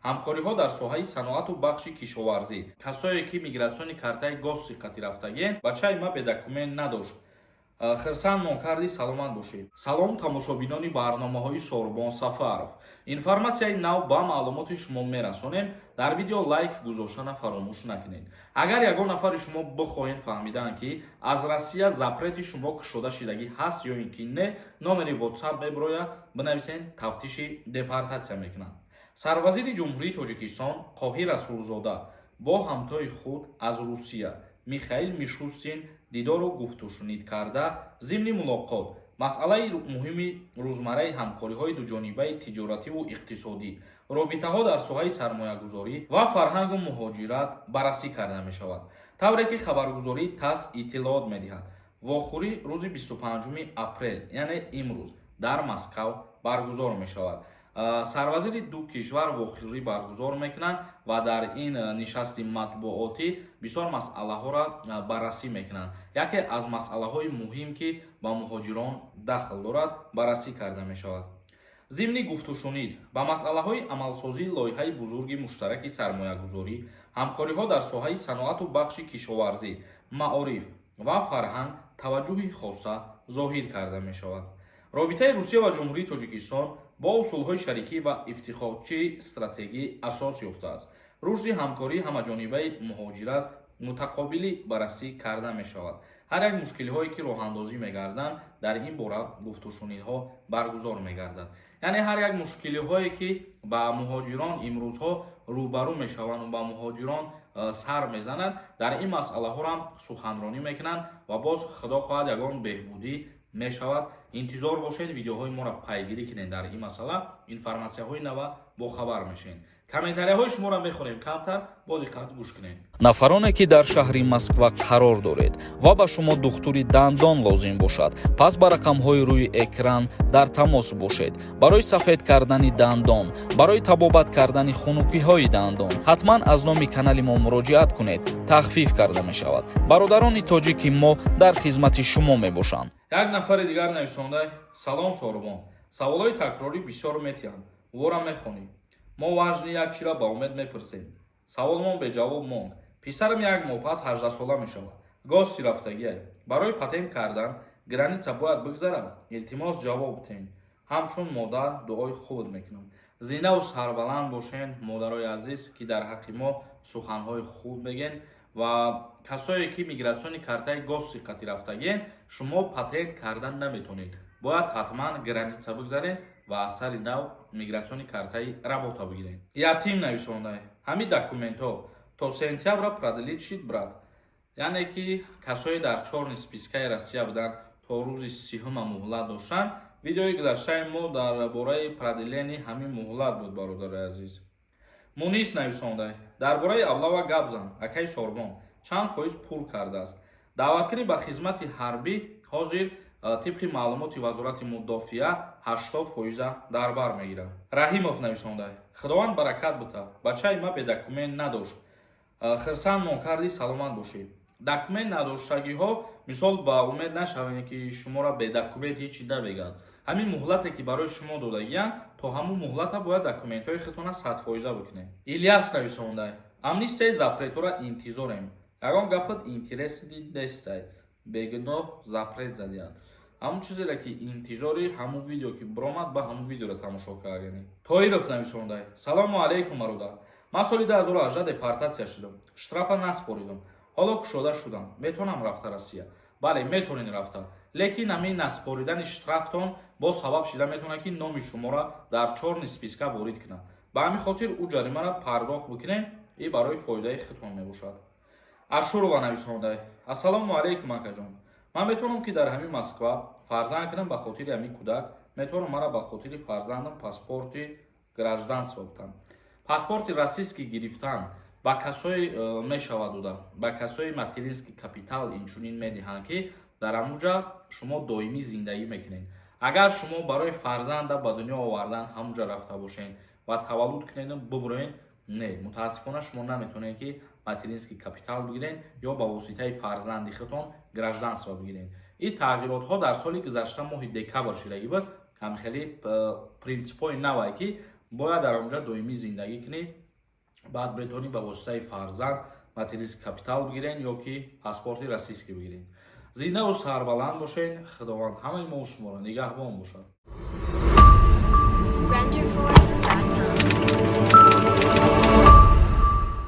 Ҳамкориҳо дар соҳаи саноату бахши кишоварзӣ. Касое, ки миграционный картаи гости қати рафтагиен, бачаи ма бе документ надошт. Хирсандмон кардӣ, саломат бошед. Салом, тамошобинони барномаҳои Сорбон Сафаров. Информатсияи нав ба маълумоти шумо мерасонем. Дар видео лайк гузоштана фаромӯш накунед. Агар ягон нафари шумо бихоҳед фаҳмидан, ки аз Россия запрети шумо кушода шидагӣ ҳаст ё ин ки не, номери WhatsApp мебирояд, бинависен, тафтиши депортатсия мекунанд. Сарвазири Ҷумҳурии Тоҷикистон Қоҳир Расулзода бо ҳамтои худ аз Русия Михаил Мишустин дидору гуфтушунид карда, зимни мулоқот масъалаи муҳими рӯзмарраи ҳамкориҳои дуҷонибаи тиҷоративу иқтисодӣ, робитаҳо дар соҳаи сармоягузорӣ ва фарҳангу муҳоҷират баррасӣ карда мешавад. Тавре ки хабаргузории ТАСС иттилоот медиҳад, вохӯрӣ рӯзи 25 апрел, яъне имрӯз, дар Москав баргузор мешавад. Сарвазири ду кишвар вохӯрӣ баргузор мекунанд ва дар ин нишасти матбуотӣ бисёр масъалаҳоро баррасӣ мекунанд. Яке аз масъалаҳои муҳим, ки ба муҳоҷирон дахл дорад, баррасӣ карда мешавад. Зимни гуфтушунид ба масъалаҳои амалсозии лоиҳаи бузурги муштараки сармоягузорӣ, ҳамкориҳо дар соҳаи саноату бахши кишоварзӣ, маориф ва фарҳанг таваҷҷӯҳи хоса зоҳир карда мешавад. Робитаи Русия ва Ҷумҳурии Тоҷикистон бо усулҳои шарикӣ ва ифтихорчии стратегӣ асос ёфтааст. Рушди ҳамкории ҳамаҷонибаи муҳоҷират мутақобилӣ баррасӣ карда мешавад. Ҳар як мушкилиҳое, ки роҳандозӣ мегарданд, дар ин бора гуфтушунидҳо баргузор мегардад. Яъне ҳар як мушкилиҳое, ки ба муҳоҷирон имрӯзҳо рӯбарӯ мешаванду ба муҳоҷирон сар мезананд, дар ин масъалаҳоро суханронӣ мекунанд ва боз, худо хоҳад, ягон беҳбудӣ мешавад. Интизор бошед, видеоҳои моро пайгирӣ кунед. Дар ин масъала информатсияҳои нава бохабар мешавед. Комментарияҳои шуморо мехонем, камтар бо диққат гӯш кунед. Нафароне, ки дар шаҳри Москва қарор доред ва ба шумо духтури дандон лозим бошад, пас ба рақамҳои рӯи экран дар тамос бошед. Барои сафед кардани дандон, барои табобат кардани хунукиҳои дандон ҳатман аз номи канали мо муроҷиат кунед, тахфиф карда мешавад. Бародарони тоҷики мо дар хизмати шумо мебошанд. Як нафари дигар нависонда: «Салом, Сорубон, саволҳои такрорӣ бисёр метиҳанд, вора мехонӣ. Мо важный як чира ба Умед мепурсем. Саволмон беҷавоб монд. Писарам як моҳ пас 18сола мешавад, гости рафтагиай. Барои патент кардан граница бояд бигзарад? Илтимос, ҷавоб тен. Ҳамчун модар дуои хуб мекунам.» Зиндаву сарбаланд бошен, модарои азиз, ки дар ҳаққи мо суханҳои хуб мегӯен. Ва касое, ки миграционный картаи гости қати рафтагиен, шумо патент кардан наметонед, бояд ҳатман граница бигзаред ва аз сари нав миграционный картаи работа бигиред. Ятим нависонда: «Ҳамин документҳо то сентябра продлить шид, брат?» Яъне ки касое дар чёрный спискаи Россия буданд, то рӯзи 30-ума муҳлат доштанд. Видеои гузаштаи мо дар бораи продление ҳамин муҳлат буд, бародари азиз. Мунис нависонда: «Дар бораи облава гап зан, акаи Сорбон, чанд фоиз пур кардааст? Даъваткунӣ ба хизмати ҳарбӣ ҳозир, тибқи маълумоти Вазорати мудофиа, 80 фоиза дар бар мегирад.» Раҳимов нависонда: «Худованд баракат бута. Бачаи ма бе документ надошт, хирсандмон кардӣ, саломат бошӣ.» Документ надоштагиҳо, мисол, ба умед нашавед, ки шуморо бе документ ҳечи намегӯяд. Ҳамин муҳлате, ки барои шумо додагиянд, то ҳамун муҳлата бояд документҳои худтона 100 фоиза бикунед. Ильяс нависонда: «Амнистияи запретҳоро интизорем. Ягон гапат интересный нестай, бегуноҳ запрет задиянд.» Ҳамун чизере, ки интизори, ҳамун видео ки биромад, ба ҳамун видеоро тамошо кардем. Тоиров нависонда: «Салому алейкум, бародар. Ман соли 2018 депортатсия шудам, штрафа наспоридам, ҳоло кушода шудам, метавонам рафта Россия?» Бале, метавонед рафта, лекин ҳамин наспоридани штрафтон боз сабаб шида метавонад, ки номи шуморо дар чёрный списка ворид кунад. Ба ҳамин хотир ӯ ҷаримаро пардохт бикунем, и барои фоидаи худтон мебошад. Ашурова нависонда: «Ассалому алейкум, акаҷон. Ман метавонам, ки дар ҳамин Москва фарзанд кунам? Ба хотири ҳамин кӯдак метавонам мара ба хотири фарзандам паспорти гражданство бутам?» Паспорти российский гирифтан ба касое мешавад дода, ба касои материнский капитал инчунин медиҳанд, ки дар ҳамунҷа шумо доимӣ зиндагӣ мекунед. Агар шумо барои фарзанда ба дунё овардан ҳамунҷа рафта бошед ва таваллуд кунеду бубуроед, не, мутаассифона, шумо наметавонед, ки материнский капитал бигиред ё ба воситаи фарзанди худтон гражданство бигиред. Ин тағйиротҳо дар соли гузашта моҳи декабр шидагӣ буд. Ҳамхели принсипҳои навае, ки Бояд дар онҷа доимӣ зиндагӣ кунӣ, баъд метавонӣ ба воситаи фарзанд материнский капитал бигирен ё ки паспорти российский бигирен. Зиндаву сарбаланд бошед. Худованд ҳамаи мо шуморо нигаҳбон бошад.